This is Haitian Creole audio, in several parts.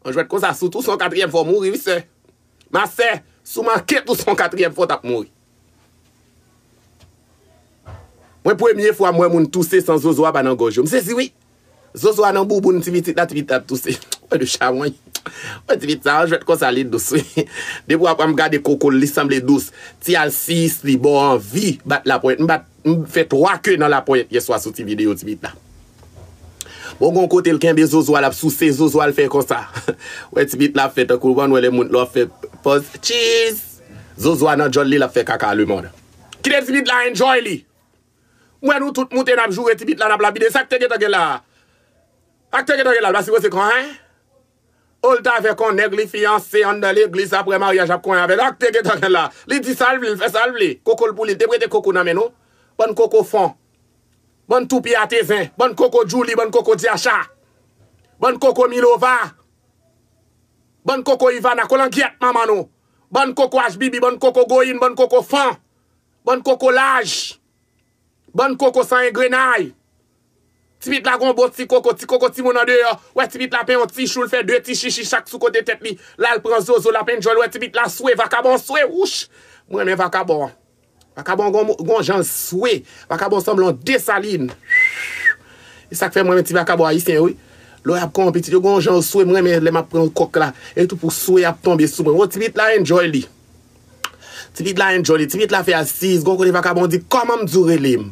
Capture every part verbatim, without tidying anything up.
Yon jwèt konsa, si w touse yon katriyèm fwa w mouri, wi, sè. Ma sè, si w manke touse yon katriyèm fwa w t ap mouri. Mwen, premye fwa m wè moun touse san zozo a pa nan gòj yo. M sezi, wi. Zozo a nan bouboun ti pitit la, ti pitit la ap touse. Wè de chawony. Wè ti pitit sa, yon jwèt konsa, li dous, wi. Depi w ap gade koko l, li sanble dous. Ti alsis, li ba w anvi bat laponyèt. M bat, m fè twa ke nan laponyèt yèswa sou ti videyo ti pitit la. Bon, gon kote l kenbe zozo a, l ap souse zozo a, l fè konsa. Wè ti pitit la ap fè tankou w konn wè lè moun lè w ap fè pòz cheese. Zozo a nan djòl li, l ap fè kaka lemonn. Kite ti pitit la enjoy li. M wè nou tout moute n ap joure ti pitit la, n ap lapide. Sa k te gentan gen la? Sa k te gentan gen la? L pa sipoze konyen? O, l t avèk yon nèg, li fiyanse anndan legliz, apre maryaj ap konyen avè l. Sa k te gentan gen la? Li di sa l vle, l fè sa l vle. Koko l pou li, l te prete koko nan men nou. Bann koko fon. Bann tou pye atezen. Bann koko Djouli, bann koko Dyacha. Bann koko Milova. Bann koko Ivana, kolangyèt manman nou. Bann koko H B B, bann koko Goyin, bann koko Fan. Bann koko laj. Bann koko san engrenay. Ti pitit la gon bon ti koko, ti koko timoun andeyò. Wè ti pitit la pen yon ti chou, l fè de ti chichi chak sou kote tèt li. L al pran zozo, l ap enjoy, wè ti pitit la swe, vakabon swe, wouch. Mwen renmen vakabon an. Vakabon gon, gon jan l swe. Vakabon sanble yon Desalin. E sa k fè mwen renmen ti vakabon ayisyen yo, wi. Lè y ap kòwonpi pitit yo, gon jan yo swe, mwen renmen lè m ap pran kòk la. E tou pou swe ap tonbe sou mwen. Wè ti pitit la enjoy li. Ti pitit la enjoy li. Ti pitit la fè asiz. Gon kote vakabon di, kòman m di w rele m?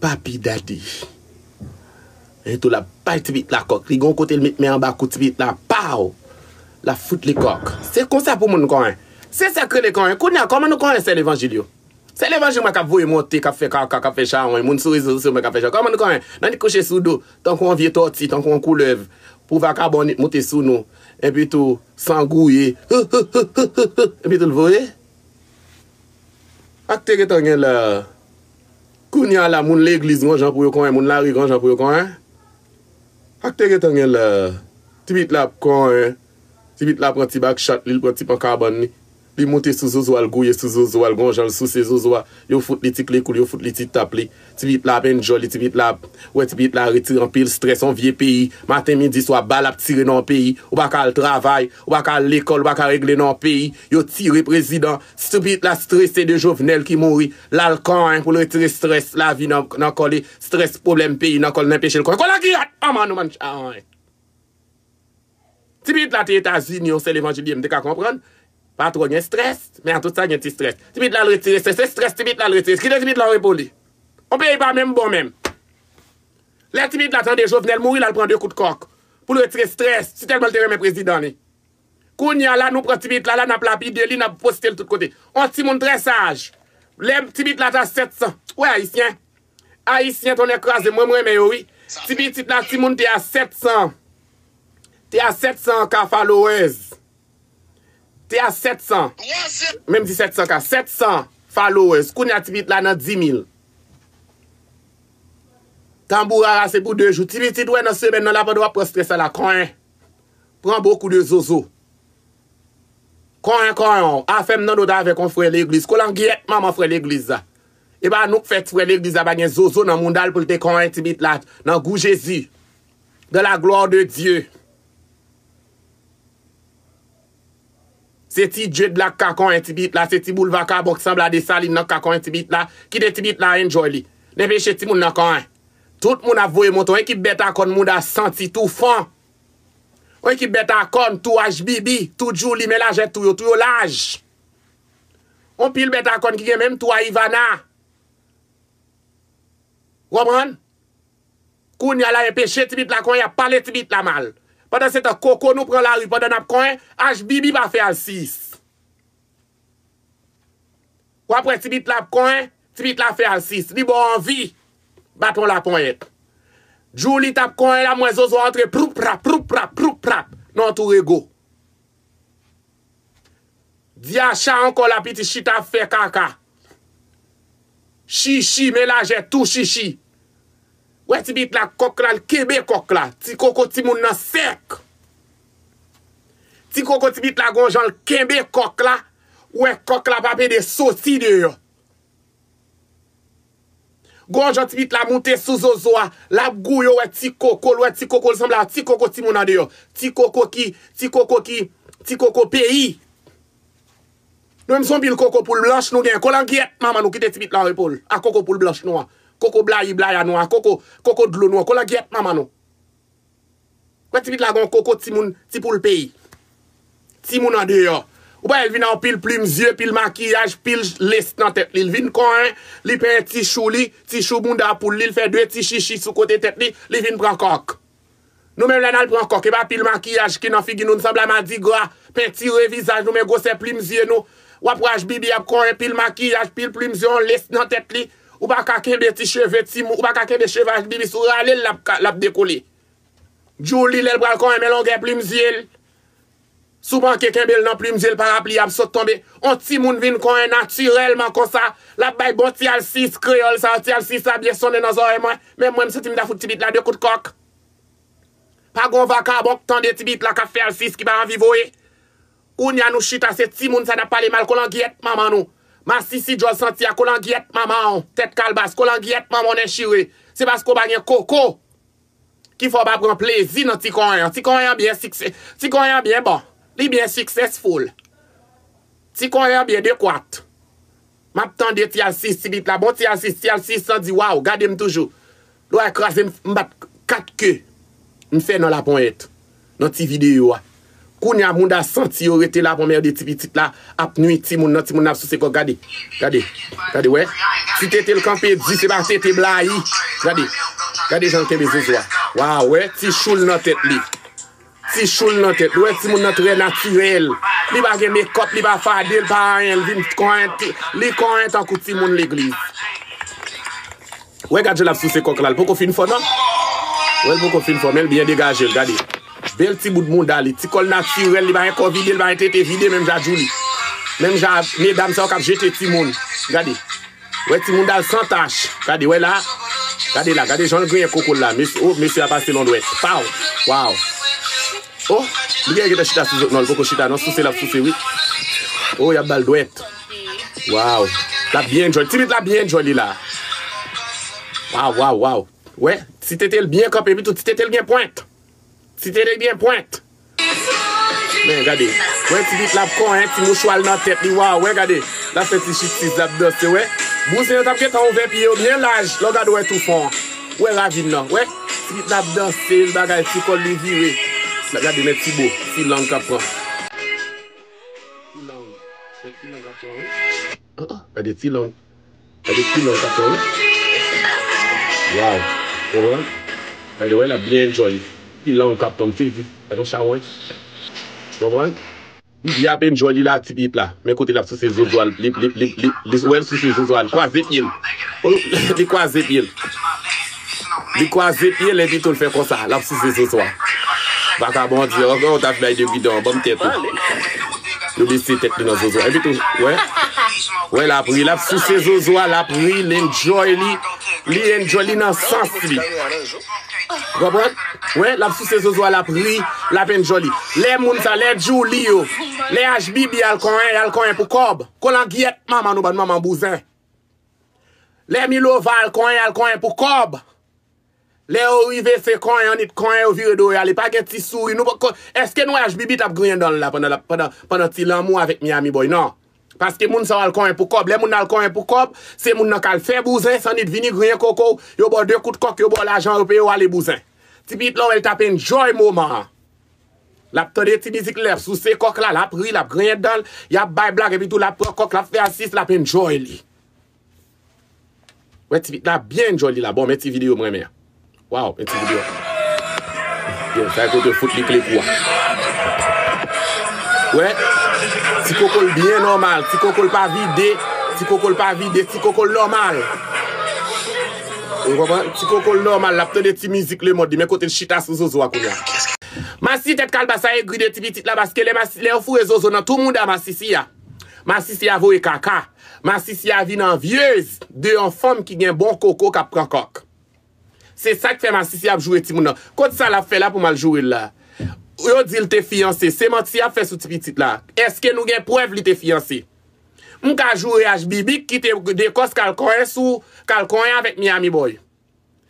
Papi Daddy. E tou l ap bay ti pitit la kòk. Li gon kote l met men anba kou ti pitit la, paw! L ap fout li kòk. Se konsa pou moun konyen. Se sa k rele konyen. Kounye a, kòman nou konyen sè levanjil yo? Sè levanjil mwen k ap voye monte, k ap fè kaka, k ap fè chawony. Moun sou rezo sosyo mwen k ap fè chawony. Kòman nou konyen? Nan li kouche sou do, tankou yon vye tòti, tankou yon koulèv. Pou vakabon nèt monte sou nou. Epi tou, san gouye. Epi tou l voye. Ak te gentan gen la. Kounye a la, moun legliz gon jan pou yo konyen, moun lari gon jan pou yo konyen. Ak te gentan gen la. Ti pitit la ap konyen. Ti pitit la pran ti bak chat li, l pran ti pan kabann li. Li moute sou zozo a, l gouye sou zozo a, l gon jan l souse zozo a. Yo fout li ti kle kou l, yo fout li ti tap li. Ti pitit la ap enjoy li, ti pitit la ap, wè ti pitit la retire anpil strès yon vye peyi. Maten, midi, swa, bal ap tire nan yon peyi. Ou pa ka al travay, ou pa ka al lekòl, ou pa ka regle nan yon peyi. Yo tire prezidan. Ti pitit la strese de Jovenel ki mouri. L al konyen pou l retire strès lavi nan, nan kò li, strès pwoblèm peyi nan kò l, nan peche l konyen. Kolangyèt manman nou, mann chawony. Ti pitit la te Etazini, yon sèl evanjil ye, m te ka konprann. Pa twò gen strès, men a tout sa gen ti strès. Ti pitit la al retire strès, se strès ti pitit la al retire. Kite ti pitit la an repo li. On peyi pa menm bon menm. Lè ti pitit la tande Jovenel mouri, l al pran de kout kòk pou l retire strès, si tèlman l te renmen prezidan li. Kounye a la, nou pran ti pitit la, la, n ap lapide li, n ap poste l tout kote. On timoun trè saj. Lè ti pitit la ta sèt san. Wè, ayisyen. Ayisyen, tonnè kraze, mwen, mwen renmen yo, wi. Ti pitit la, timoun te a sèt san. Te a sèt san ka followers. Te a sèt san. Menm di sèt san ka, sèt san followers. Kounye a, ti pitit la nan di mil. Tanbou rara se pou de jou. Ti pitit, wè, nan semèn nan la, pandan w ap pran strès la, la konyen. Pran bokou de zozo. Konyen, konyen w. Afè m nan do t avèk yon frè legliz. Kolangyèt manman frè legliz la. E pa nou k fè frè legliz la pa gen zozo nan mouda l pou l te konyen ti pitit la nan gou Jezi. Dans la gloire de Dieu. Se ti djed la k ka konyen ti pitit la, se ti boul vakabon k sanble a Desalin nan k ka konyen ti pitit la. Kite ti pitit la enjoy li. Nenpeche timoun nan konyen. Tout moun ap voye monte, yon ekip bèt a kòn mouda santi tou fan. Yon ekip bèt a kòn, tou H B B, tou Djouli, men lajè tou yo, tou yo laj. Yon pil bèt a kòn ki gen menm tou a Ivana. W konprann? Kounye a la, enpeche ti pitit la konyen, y ap pale ti pitit la mal. Pandan se tan, koko nou pran lari pandan n ap konyen, H B B pa fè al sis. W ap wè ti pitit la ap konyen, ti pitit la fè al sis. Li ba w anvi bat yon laponyèt. Djouli t ap konyen la, m wè zozo antre, proup prap, proup prap, proup prap, nan yon tou rego. Dyacha ankò la, piti chita ap fè kaka. Chichi, men lajè tou chichi. Wè ti pitit la kòk la, l kenbe kòk la. Ti koko timoun nan sèk. Ti koko ti pitit la gon jan l kenbe kòk la. Wè kòk la pa pede soti deyò. Gon jan ti pitit la moute sou zozo a, l ap gouye, w wè ti koko, l wè ti koko, l sanble a ti koko timoun andeyò. Ti koko ki, ti koko ki, ti koko peyi. Nou menm se yon pil koko poul blanch nou gen. Kolangyèt manman nou kite ti pitit la an repo l. A koko poul blanch nou an. Koko blayi blaya nou an. Koko, koko dlo nou an. Kolangyèt manman nou. Wè ti pitit la gon koko timoun, ti poul peyi. Timoun andeyò. Ou pa wè l vin a yon pil plim zye, pil makiyaj, pil lès nan tèt li. L vin konyen, li penyen ti chou li, ti chou bounda poul li, l fè de ti chichi sou kote tèt li, li vin pran kòk. Nou menm lè n al pran kòk, e pa pil makiyaj ki nan figi nou, n sanble a madigra, pentire vizaj nou, men gwosè plim zye nou. W ap wè H B B ap konyen pil makiyaj, pil plim zye, yon lès nan tèt li. Ou pa ka kenbe ti cheve timoun, ou pa ka kenbe cheve H B B, si w rale l, l ap ka, l ap dekole. Djouly, lè l pral konyen, men longè plim zye l. Si w manke kenbe l nan plim zye l, parapli ap sot tonbe. On timoun vin konyen natirèlman konsa, l ap bay bon ti alsis kreyòl sa yo, ti alsis la byen sonnen nan zòrèy mwen. Men mwen, m santi m ta fout ti pitit la de kout kòk. Pa gon vakabon k tande ti pitit la k ap fè alsis ki pa anvi voye. Kounye a nou chita, se timoun sa n ap pale mal, kolangyèt manman nou. Masisi djòl santi a, kolangyèt manman w, tèt kalbas, kolangyèt manman w nen chire. Se paske w pa gen koko ki fè w pa pran plezi nan ti konyen an. Ti konyen an byen sikse-, ti konyen an byen bon. Li byen successful. Ti konyen an byen dekwat. M ap tande ti alsis, ti pitit la. Bon ti alsis, ti alsis san di, waw, gade m toujou. Lè w kraze m, m bat kat ke m fè nan laponyèt. Nan ti videyo a. Kounye a, moun da santi yo rete la pou merde ti pitit la ap nwi timoun nan, timoun nan ap souse kòk. Gade, gade, gade, wè. Ti tete l kanpe di, se pa tete blayi. Gade, gade jan l kenbe zozo a. Waw, wè, ti chou l nan tèt li. Ti chou l nan tèt. Wè, timoun nan trè natirèl. Li pa gen mekòp, li pa fade, li pa anyen. Li vin konyen, li konyen tankou timoun legliz. Wè, gad jan l ap souse kòk la, l poko fin fò non. Wè, l poko fin fò, men l byen degaje l, gade. Bèl ti bout bounda li, ti kò l natirèl, li pa gen kò vide, li pa gen tete vide, menm jan Djouly. Menm jan medam sa yo k ap jete timoun. Gade. Wè, timoun da l san tach. Gade, wè la. Gade la, gade jan l griyen koko l la. Mesye, oh, mesye a pase lon dwèt. Paw. Waw. Oh, li gentan chita sou zòt non, li poko chita non, souse l ap souse wi. Oh, y ap ba l dwèt. Waw. L ap byen enjoy. Ti pitit la byen enjoy li la. Waw, waw, waw. Wè, ti tete l byen kanpe, epi tou ti tete l gen pwent. Ti tete l gen pwent. Men, gade. Wè, ti pitit la ap konyen, ti mouchwa l nan tèt li, waw, wè, gade. L ap fè ti chitiz, l ap danse, wè. Bouzen yo t ap gentan ouvè pye yo byen laj, lè w gade, wè, tou fon an. Wè, ravin nan, wè. Ti pitit la ap danse, l bagay, ti kò l li vire. Gade, men ti bo, ti lang k ap pran. Ti lang. Ti lang ap pran, wi. Ah, ah, gade ti lang. Gade ti lang k ap pran, wi. Waw. Konprann? Gade, wè, l ap byen enjoy. Ti lang k ap pran, m sezi. Gade yon chawony. Konprann? Li ap enjoy li la, ti pitit la. Men kote l ap souse zozo a, li, li, li, li, li, wè l souse zozo a, li kwaze pye l. Oh, li kwaze pye l. Li kwaze pye l epi tou l fè konsa, l ap souse zozo a. Vakabon di, oh, oh, w ta bay de bidon, ban m tèt ou. Yo bese tèt li nan zozo a. Epi tou, wè. Wè, l ap ri, l ap souse zozo a, l ap ri, l enjoy li. Li enjoy li nan sans li. Konprann? Wè, l ap souse zozo a, l ap ri, l ap enjoy li. Lè moun sa, lè Djouly yo, lè H B B al konyen, y al konyen pou kòb. Kolangyèt manman nou, bann manman bouzen. Lè Milova al konyen, al konyen pou kòb. Lè yo rive, se konyen, annit konyen, yo vire do yo ale. Pa gen ti souri. Nou poko, èske nou wè H B B t ap griyen dan l la pandan, pandan, pandan ti lanmou avèk Miami Boy? Non. Paske moun sa yo al konyen pou kòb. Lè moun nan al konyen pou kòb, se moun nan k al fè bouzen, s annit vini griyen koko, yo ba w de kout kòk, yo ba w lajan, yo peye w ale bouzen. Ti pitit la, w wè l t ap enjoy moman an. L ap tande ti mizik, l ap souse kòk la, l ap ri, l ap griyen dan l, y ap bay blag, epi tou l ap pran kòk, l ap fè asis, l ap enjoy li. Wè, ti pitit la byen enjoy li la. Bon, men ti videyo m renmen an. Waw, men ti videyo. Byen, sa e kote fout li kle kou a. Wè, ti koko l byen nòmal, ti koko l pa vide, ti koko l pa vide, ti koko l nòmal. Ou konprann? Ti koko l nòmal, l ap tande ti mizik lemond li, men kote l chita sou zozo a kounye a. Masisi tèt kalbas sa egri de ti pitit la, paske lè masi, lè yo foure zozo nan tou mouda masisi a, masisi a voye kaka. Masisi a vin anvyez de yon fanm ki gen bon koko k ap pran kòk. Se sa k fè masisi ap joure timoun nan. Kot sa l ap fè la pou m al joure l la? Yo di l te fiyanse. Se manti y ap fè sou ti pitit la. Èske nou gen prèv li te fiyanse? M ka joure H B B ki te dekòs k al konyen sou, k al konyen avèk Miami Boy.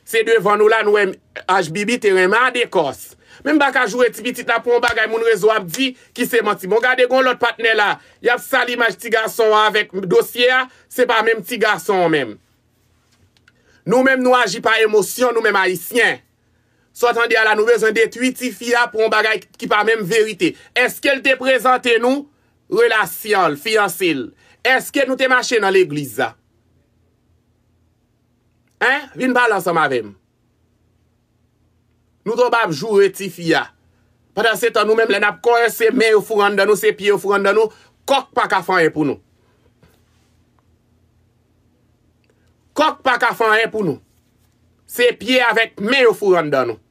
Se devan nou la nou wè H B B te renmen a dekòs. Men m pa ka joure ti pitit la pou yon bagay moun rezo ap di ki se manti. Bon, gade gon lòt patnè la, y ap sal imaj ti gason an avèk dosye a, se pa menm ti gason an menm. Nou menm nou aji pa emosyon, nou menm Ayisyen. Sa w tande a la, nou bezwen detwi tifi a pou yon bagay ki pa menm verite. Èske l te prezante nou relasyon l, fiyanse l? Èske nou te mache nan legliz la? Hein? Vin pale ansanm avè m. Nou twò ap joure tifi a. Pandan se tan, nou menm lè n ap kòrese, men yo foure anndan nou, se pye yo foure anndan nou, kòk pa ka fè anyen pou nou. Kòk pa ka fè anyen pou nou. Se pye avèk men yo foure anndan nou.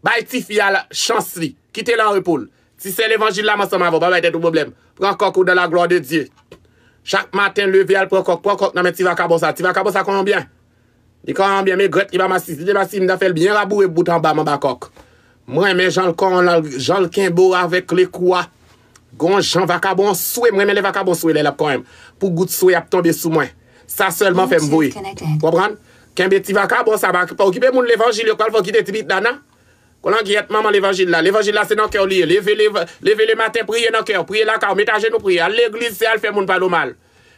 Bay tifi a la, chans li. Kite l an repo l. Ti sè levanjil la, m ansanm avè w, pa bay tèt ou pwoblèm. Pran kòk ou dans la gloire de Dieu. Chak maten, leve al pran kòk, pran kòk nan men ti vakabon sa. Ti vakabon sa konyen byen. Li konyen byen, men grèt li pa masis. Li te masis, m ta fè l byen raboure bout anba m anba kòk. M renmen jan l konyen, jan l kenbe w avèk lekou a. Gon jan vakabon swe, m renmen lè vakabon swe lè l ap konyen m. Pou gout swe ap tonbe sou mwen. Sa sèlman fè m voye. Konprann? Kenbe ti vakabon sa, pa, pa okipe moun levanjil, yo pral fè w kite ti pitit la, non. Kolangyèt manman levanjil la. Levanjil la se nan kè w li ye. Leve, leve, leve lematen, priye nan kè w. Priye lakay w. Met ajenou, priye. Al legliz, se al fè moun pale w mal.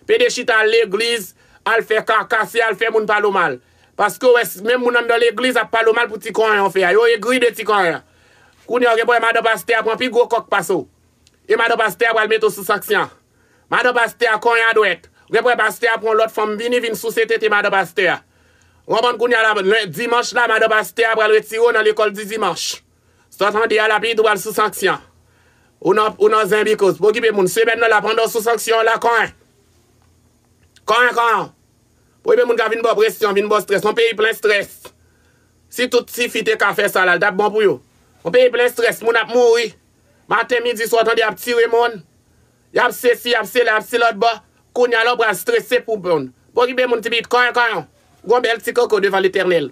Pede chita al legliz, al fè kaka, se al fè moun pale w mal. Paske w wè, menm moun anndan legliz ap pale w mal pou ti konyen w fè a. Yo egri de ti konyen. Kounye a, w gen pou wè madan pastè a pran pi gwo kòk pase w. E madan pastè a pral mete w sou sanksyon. Madan pastè a konyen a dwèt. Ou gen pou wè pastè a pran lòt fanm vini, vin souse tete madan pastè a. Ou konprann kounye a la, lè, dimanch la, madan pastè a pral retire w nan lekòl di dimanch. Sa w tande a la, pitit ou pral sou sanksyon. Ou nan, ou nan zen bikòz. Pa okipe moun, semèn nan la, pandan w sou sanksyon an la, konyen. Konyen, konyen. Pa okipe moun ka vin ba w presyon, vin ba w strès. Yon peyi plen strès. Si tout tifi te ka fè sa la, l t ap bon pou yo. Yon peyi plen strès, moun ap mouri. Maten, midi, swa, w tande y ap tire moun. Y ap sesi, y ap sela, y ap se lòt bò. Kounye a la, w pral strese pou moun. Pa okipe moun, ti pitit, konyen, konyen. Gon bèl ti koko devan Letènèl.